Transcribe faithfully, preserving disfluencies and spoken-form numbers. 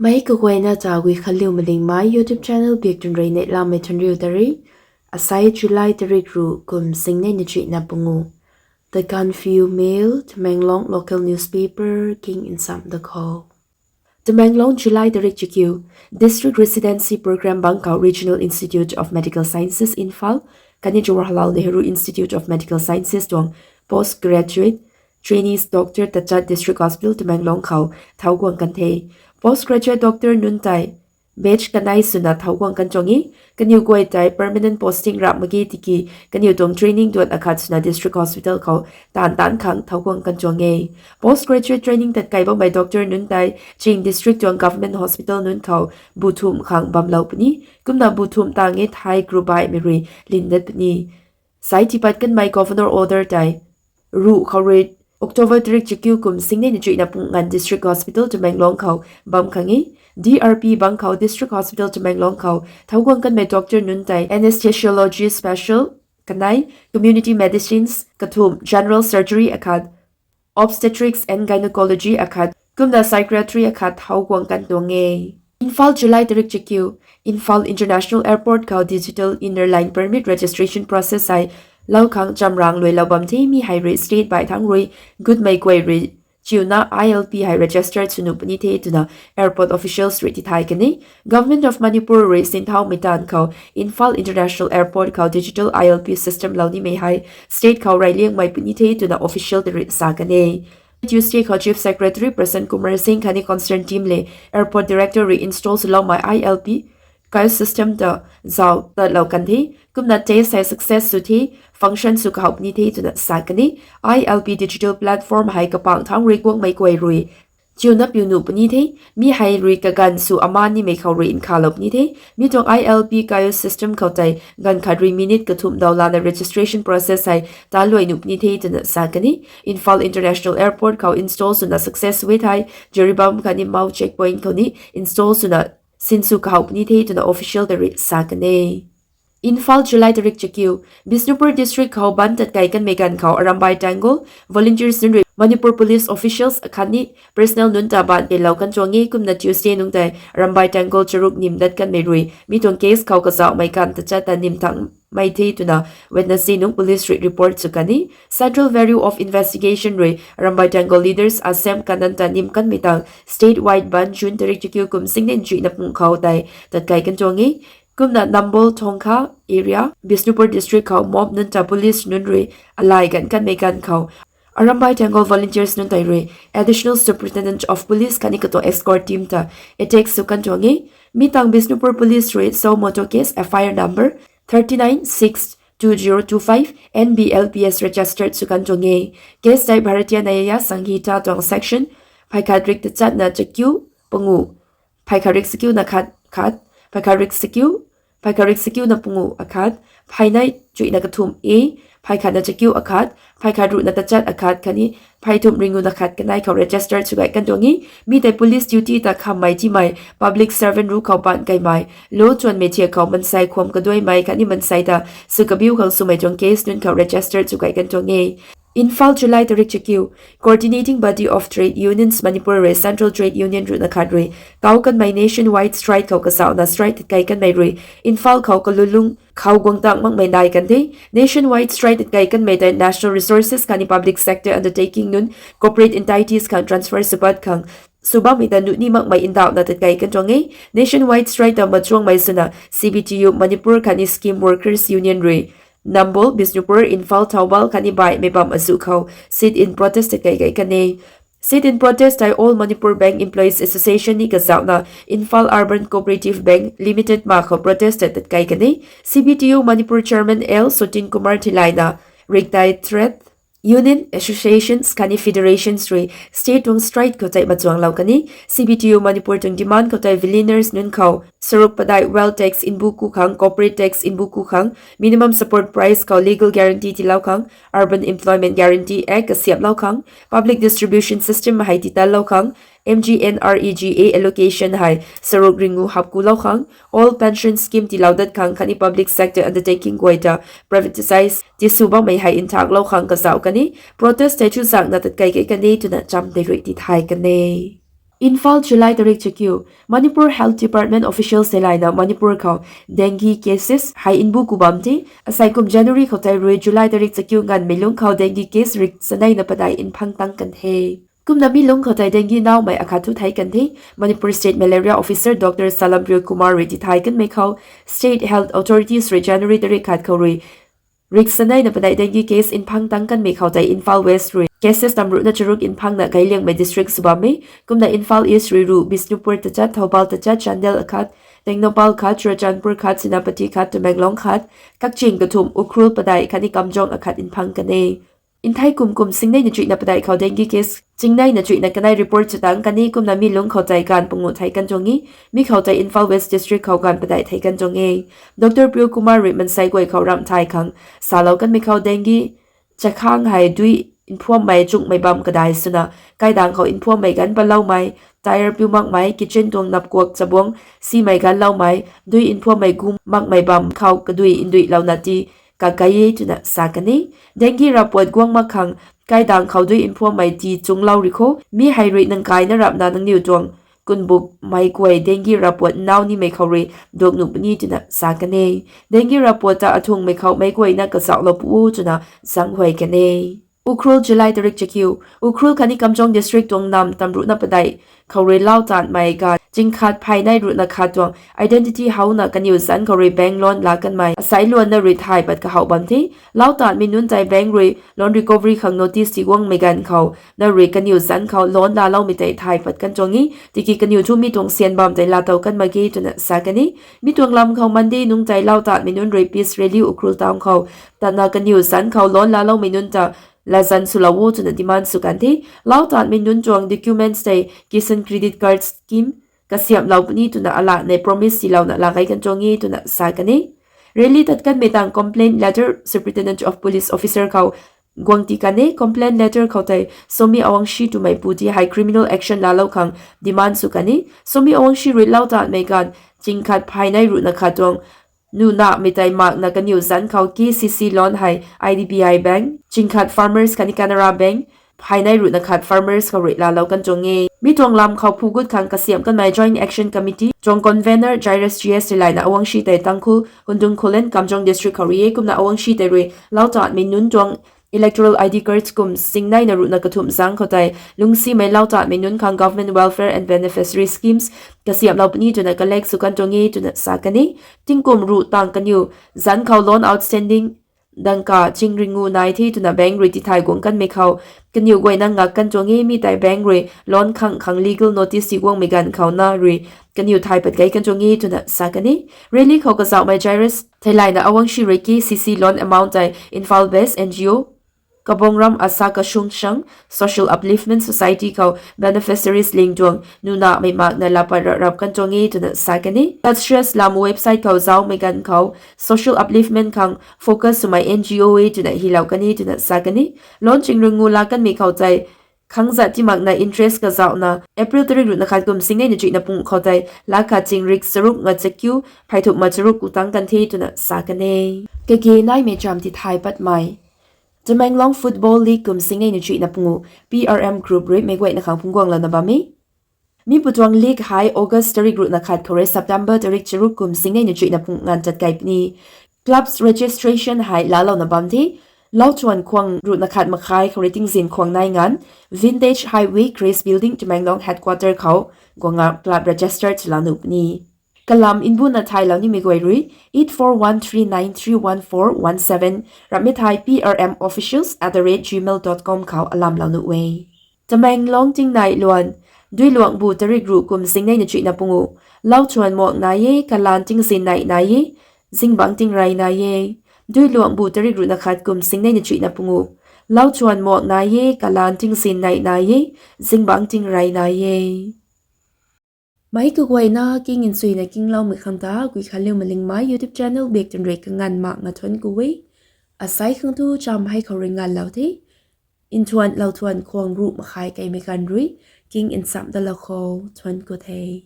Mei kaguayna ta Guikhanliu Malingmei YouTube channel biak tun rui neihlamei thunriu ta rui. Asai July tarik ruh kum singnei na chuihna pangu. The Gaanphiu Mail, Tamenglong local newspaper king nsam da khou. Tamenglong, July tarik chakiu. District Residency Program bang khou Regional Institute of Medical Sciences Imphal khatni Jawaharlal Nehru Institute of Medical Sciences tuang postgraduate trainees doctor tachat District Hospital Tamenglong khou thau guang kan the. Postgraduate doctor nunc tei batch kanei swna thau guang kan tuang e. Kaniw guay tei permanent posting rap mak ge tiki kaniw tuang training duan akhat swna District Hospital khou taanv taanc khang thau guang kan tuang e. Postgraduate training tatkai bammei doctor nunc tei ching district tuang government hospital nunc khou bu thumh khang bamlou puni. Kumna bu thumh tang e thei group baihmei rui lin dat puni. Sai tipat kanmei Governor order tei ruh khou rui October tarik chakiu kum singnei na chuihna pung nganv District Hospital Tamenglong khou bam khang e. D R P bang khou District Hospital Tamenglong khou thau guang kanmei doctor nunc tei anesthesiology special kanei, community medicines kathumh, general surgery akhat, obstetrics and gynecology akhat kumna psychiatry akhat thau guang kan tuang e. Imphal, July tarik chakiu. Imphal International Airport khou Digital Inner Line Permit registration process hei lou khang chamrang luailou bam the. Mi hei rui state baih thangc rui gutmei guay rui chiuna I L P hei register sw nuh puni the twna airport officials rui tithay kan e. Government of Manipur rui sinthaumei taanv khou Imphal International Airport khou digital I L P system lou nimei hei state khou reyliangmei puni the twna official ta rui sa kan e. Tuesday khou Chief Secretary Prasant Kumar Singh khatni concerned team le airport director rui install swloumei I L P kaiu system ta zauc tatlou kan the. Kumna test hei success sw the, function sw kahouh puni the twna sa kan e. I L P digital platform hei kapang thangc rui guangmei guay rui chiuna piu nuh puni the. Mi hei rui kaganv sw ama nimei khou rui nkhavlou puni the. Mi tuang I L P kaiu system khou tei ganv khat rui minute kathumh daw lana registration process hei taluai nuh puni the twna sa kan e. Imphal International Airport khou install swna success sw e thei Jiribam khatni Mao checkpoint khou ni install swna sinsw kahouh puni the twna official ta rui sa kan e. Imphal, July tarik chakiu. Bishnupur District khou ban tatkai kanmei ganv khou Arambai Tenggol volunteers nunc rui Manipur Police officials akhatni personnel nunc ta ban keylou kan tuang e. Kumna Tuesday nungc tei Arambai Tenggol charuk nim dat kanmei rui mi tuang case khou kazauhmei ganv tachat ta nim thangmei the twna Wednesday nungc police rui report sw kan e. Central Bureau of Investigation rui Arambai Tenggol leaders Asem Kanan ta nim kanmei tang statewide ban June tarik chakiu kum singnei chuihna pung khou tei tatkai kan tuang e. Kumna Nambol Thongkha area, Bishnupur District khou mob nunc ta police nunc rui alai ganv kanmei ganv khou Arambai Tenggol volunteers nunc tei rui Additional Superintendent of Police khatni katuang escort team ta attack sw kan tuang e. Mi tang Bishnupur Police rui suo motu case F I R number thirty nine six two zero two five N B L P S registered sw kan tuang e. Case tei Bharatiya Nyaya Sanhita tuang section phay khat rik tachatna chakiu pangu, phay khat rik chakiuna khat khat, phay khat rik chakiu, phay khat rik chakiuna pangu akhat, phay nei chuihna kathumh A, phay khatna chakiu akhat, phay khat ruhna tachat akhat khatni phay thumh ringuna khat kanei khou registered sw gay kan tuang e. Mi tei police duty ta khammei timei, public servant ru khou paan kaimei, law chuanmei thiak khou mansei khwam kaduaimei khatni mansei ta sw kabiu khang swmei tuang case nunc khou registered sw gay kan tuang e. Imphal, July tarik chakiu. Coordinating Body of Trade Unions Manipur rui Central Trade Union ruhna khat rui kau kanmei nationwide strike khou kazauhna strike tatkai kanmei rui Imphal khou kalulung khou guang tang makmei nai kan the. Nationwide strike tatkai kanmei tei national resources khatni public sector undertaking nunc corporate entities khang transfer sw pat khang sw bammei ta nuh ni makmei ndauhna tatkai kan tuang e. Nationwide strike ta machuangmei swna C B T U Manipur khatni Scheme Workers Union rui Nambol, Bishnupur, Imphal, Thoubal khatni baihmei bam azuh khou sit-in protest tatkai kan e. Sit-in protest tei All Manipur Bank Employees Association ni kazauhna Imphal Urban Cooperative Bank Limited ma khou protest tatkai kan e. C B T U Manipur Chairman L Sotin Kumar thilaina rik tei trade union, associations khatni federations rui state tuang strike khou tei machuanglou kan e. C B T U Manipur tuang demand khou tei villaners nunc khou saruk padeih wealth tax mbu ku khang, corporate tax mbu ku khang, minimum support price khou legal guarantee tiilou khang, Urban Employment Guarantee Act kasiamhlou khang, public distribution system hei titallou khang, M G N R E G A allocation hei saruk ringu hapkulou khang, all pension scheme tiilou dat khang khatni public sector undertaking guay ta privatize tisw bammei hei nthaklou khang kazauh kan e. Protest tei chuzakna tatkai kan e twna cham tei rui tithay kan e. Imphal, July tarik chakiu. Manipur Health Department officials theilayna Manipur khou dengue cases hei nbu ku bam the. Asei kum January khou tei rui July tarik chakiu nganvmei lungc khou dengue case rik saneina padeih nphang tang kan the. Kumna mi lungc khou tei dengue naumei akhat thu thei kan the. Manipur State Malaria Officer Doctor Salampriyo Kumar rui tithay kanmei khou, state health authorities rui January tarik khat khou rui rik saneina padeih dengue case nphang tang kanmei khou tei Imphal West rui cases tamruhna charuk nphangna gayliangmei district sw bam e. Kumna Imphal East rui ru Bishnupur tachat, Thoubal tachat, Chandel akhat, Tengnoupal khat, Churachandpur khat, Senapati khat, Tamenglong khat, Kakching kathumh, Ukhrul padeih khatni Kamjong akhat nphang kan e. Nthei kum kum singneina chuihna padeih khou dengue case chingneina chuihna kanei report chatang kan e. Kumna mi lungc khou tei ganv panguh thei kan tuang e. Mi khou tei Imphal West district khou ganv padeih thei kan tuang e. Doctor Priyo Kumar rui mansei guay khou ramh thay khang salou kanmei khou dengue chakhang hei dui nphuammei chunghmei bam kadai swna, kaidang khou nphuammei ganv paloumei, tyre piu makmei, kitchen tuang napkuak chabuang simei ganvloumei, dui nphuammei gu makmei bam khou kadui nduilouna ti kakai e twna sa kan e. Dengue rapuat guang mak khang kaidang khou dui nphuammei ti chunglou ri kho. Mi hei rui nang kaina rapna nangniw tuang kunbuk mei guay dengue rapuat nau nimei khou rui duak nuh puni twna sa kan e. Dengue rapuat ta athungmei khou meic guayna kazauhlou pu o twna zaenghuay kan e. Ukhrul, July tarik chakiu. Ukhrul khatni Kamjong district tuang nam tamruhna padeih khou rui lau taanmei ganv chingkhat phaynei ruhna khat tuang identity howna kaniw zanc khou rui bank loan laa kanmei asei luanna rui thay pat kahowh bam the. Lau taanmei nunc tei bank rui loan recovery khang notice tiguangmei ganv khou na rui kaniw zanc khou loan laaloumei tei thay pat kan tuang e. Tiki kaniw thu mi tuang syan bam tei laatow kan mak ge twna sa kan e. Mi tuang lam khou Monday nungc tei lau taanmei nunc rui peace rally Ukhrul town khou tatna kaniw zanc khou loan laaloumei nunc ta latzan swlou o twna demand sw kan the. Lau taanmei nunc tuang documents tei Kisan Credit Card Scheme kasiamhlou puni twna alatnei promise tiilouna laa gei kan tuang e twna sa kan e. Rally tat kanmei tang complaint letter Superintendent of Police Officer khou guang ti kan e. Complaint letter khou tei Somi Awangshi twmei pu ti hei criminal action laalou khang demand sw kan e. Somi Awangshi rui lau taanmei ganv chingkhat phaynei ruhna khat tuang nunamei tei makna kaniw zanc khou K C C loan hei I D B I Bank, chingkhat Farmers khatni Canara Bank, phaynei ruhna khat Farmers khou rui laalou kan tuang e. Mi tuang lam khou phu gut khang kasiamh kanmei Joint Action Committee tuang convener Jairus G S rui layna Awangshi tei Tangkhul, Hundung Khullen, Kamjong district khou rui e. Kumna Awangshi tei rui lau taanmei nunc tuang electoral I D cards kum singneina ruhna kathumh zanc khou tei lungcsimei lau taanmei nunc khang government welfare and beneficiary schemes kasiamhlou puni twna collect sw kan tuang e twna sa kan e. Tingkum ruh tang kaniw zanc khou loan outstanding dangka chingringu nai the twna bank rui tithay guang kanmei khou kaniw guayna ngak kan tuang e. Mi tei bank rui loan khang khang legal notice tiguangmei ganv khou na rui kaniw thay pat gei kan tuang e twna sa kan e. Rally khou kazauhmei Jairus theilayna Awangshi rui K C C loan amount tei Imphal based N G O Kabongram Asa Kashung Shang Social Upliftment Society khou beneficiaries ling tuang nunamei makna laa pat rap rap kan tuang e twna sa kan e. Tat Shrestha lam website khou zauhmei ganv khou social upliftment khang focus swmei N G O e twna hylou kan e twna sa kan e. Loan chingringu laa kanmei khou tei khang zat ti makna interest kazauhna April tarik ruhna khat kum singneina chuihna pung khou tei laa khat chingrik charuk nga chakiu pheythumh ma charuk ku tang kan the twna sa kan e. Kage naimei cham tithay patmei. Tamenglong Football League kum singneina chuihna pungu P R M group rui meic guayna khang phungc guanglouna bam e. Mi pu tuang league hei August tarik ruhna khat khou rui September tarik charuk kum singneina chuihna pung nganv tat kei puni. Clubs registration hei laalouna bam the. Lauchuan khwang ruhna khat makhai khou rui tingzin khwang nai nganv Vintage Highway, Grace Building, Tamenglong headquarter khou guang nga club register swlou nuh puni. Kalam nbuna thaylou nimei guay rui eight four one three nine three one four one seven, ramhmei thei P R M officials at the rate gmail dot com khou alamlou nuh e. Tamenglong tingnai luan. Duiluangbu tarik ruh kum singneina chuihna pungu. Lauchuan muak nai e, kalan tingzin neih nai e, zingbangc tingrey nai e. Duiluangbu tarik ruhna khat kum singneina chuihna pungu. Lauchuan muak nai e, kalan tingzin neih nai e, zingbangc tingrey nai e. Meic kaguayna king nchuina kingloumei khang ta Guikhanliu Malingmei YouTube channel bak twn rui kanganv mak nga thuanc ku e. Asei khang tu cham hei khou rui nganvlou the. Nthuan lauchuan khwang ruh makhai keimei ganv rui king nchamh dalou khou thuanc ku the.